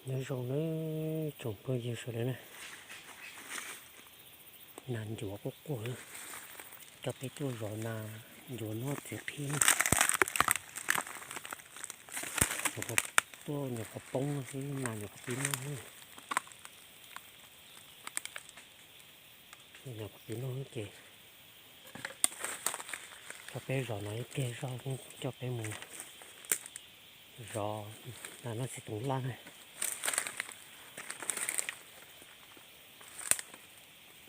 Nyob zoo nawb tsoom phooj ywg sawv daws na, nas ncuav quaj quaj na, coj peb tuaj zov nas ncuav noj txiv qhib na. Tuaj nyuam qhuav poob xwb, nas nyuam qhuav pib noj na. Nyuam qhuav pib noj ces coj peb zov nas ib pliag zog, coj peb mus zov nas noj txiv toov laj na.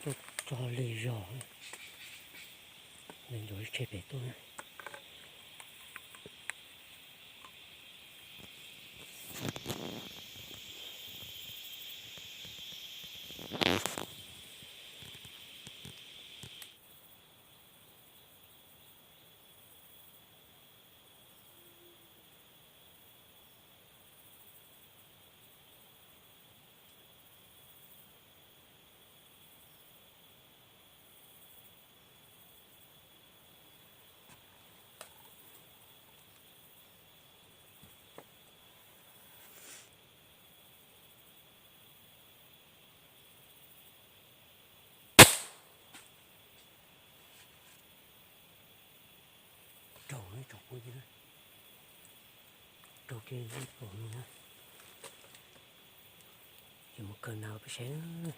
Tuaj txog lig zog, ncuav tseg pem tuaj. Raug tsoom phooj ywg, raug kiag ib pom no na. Ces mus kawg nas peb saib.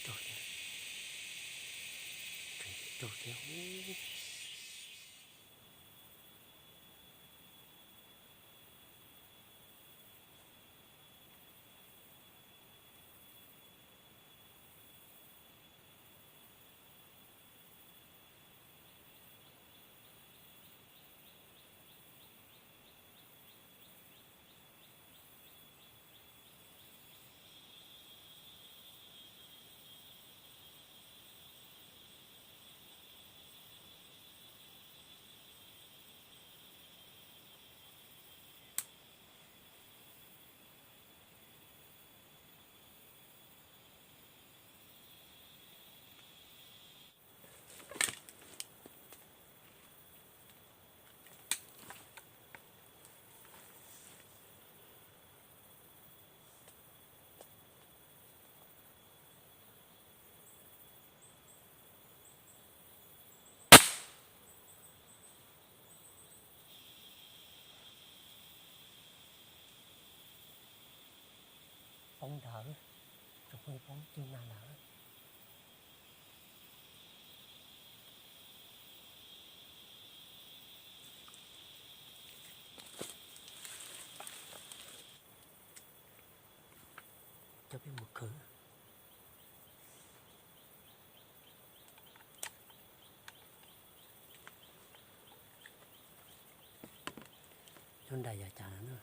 Raug thiab, raug thiab. Poob ntag, tsoom phooj ywg, poob kiag nas ntag. Coj peb mus khaws. Nyob nram yav cas na.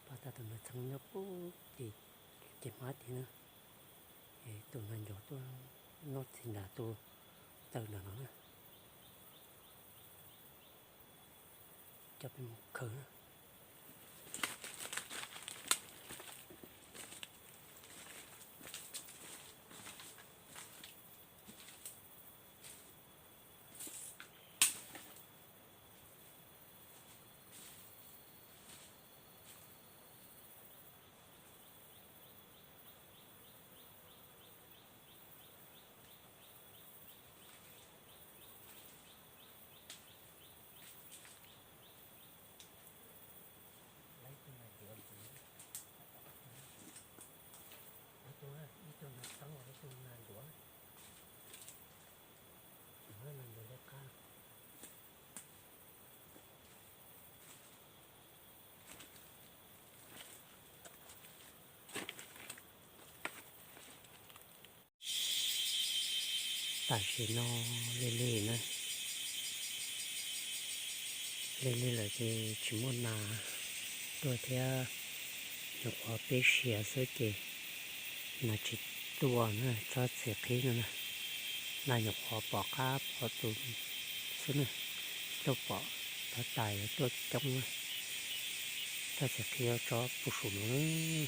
Pab tag tus nas txheeb nyob puag tim ces hmab tid na. Tus nag ncuav tuaj noj txiv nram tus taw nram no na. Coj peb mus khaws na. Ib tug nag txeeb, ib tug nag ncuav, nag ncuav liab qab. Tam sim no lig lig na, lig lig lawm ces tsis muaj nas tuaj thiab, nyuam qhuav peb siav xwb ces nas tsis tuaj na, tsob txiv qhib no na, nas nyuam qhuav pom qab pom tus xwb na, tsis tuaj pom thov tais tuaj coob na, tsob txiv qhib tsob puag saum no na.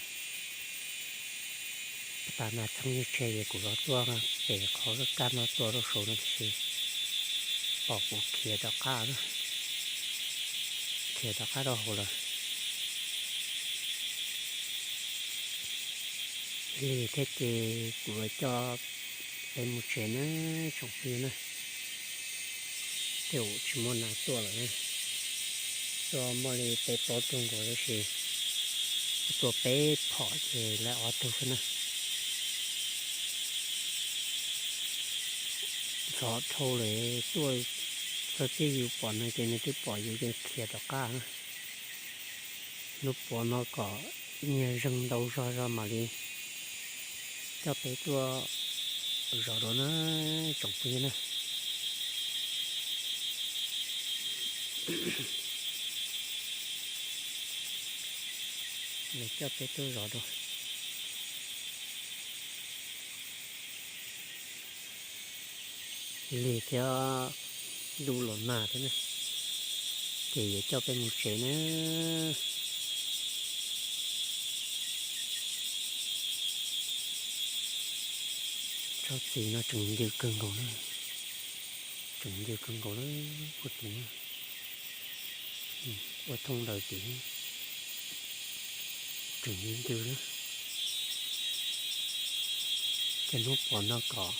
Puag ta nas txheeb yeej tseg es kuv zov tuaj pem qhov kaj no tuaj rau saud no tiam sis pom kuv khiav rov qab na, khiav rov qab rau hauv lawm. Lig thiab ces kuv yuav coj peb mus tsev na tsoom phooj ywg na, tej zaum tsis muaj nas tuaj lawm na. Tuaj muaj li peb plaub tug nkaus tab sis tuaj peb phom ces lawv ob tug xwb na. Ntxhov dhau lawm, tuaj txog txij yus pom nws ces nws twb pom yus ces khiav rov qab na. Hnub puav no kom nyiag zeeg ntau zog zog mam li coj peb tuaj zov dua na tsoom phooj ywg na. Lawv coj peb tuaj zov dua. Lig thiab ntuj los nag thiab na, ces yuav coj peb mus tsev na. Tsob txiv no tseem ncw kawg nkaus na, tseem ncw kawg nkaus na, puag tim no, ua thooj ntawd tim tseem ncw ncw na. Ces hnub puav no kom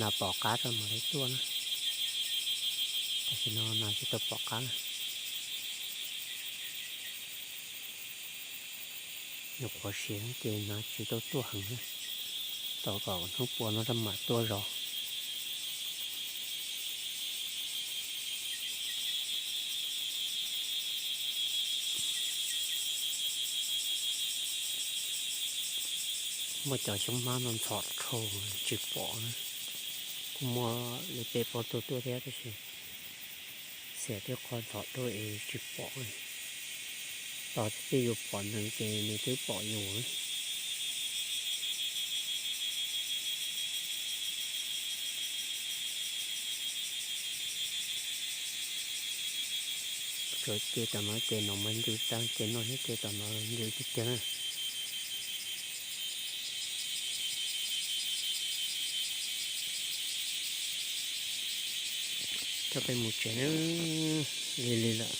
nas pom qab rau mam li tuaj na, tam sim no nas tsis tau pom qab na. Nyuam qhuav siav ces nas tsis tau tuaj heev na, tos kom hnub puav no rau mam tuaj zov. Muaj cov xyoob hmab no ntxhov dhau tsis pom na, kuj muaj li peb plaub tug tuaj thiab tab sis xiam twb qhov ntxhov dhau es tsis pom. Tos txij yus pom nws ces nws twb pom yus. Tsuas ces tom no ces no mas ncw tag, ces no thiab ces tom no ncw tiag tiag na. Coj peb mus tsev na, lig lig lawm.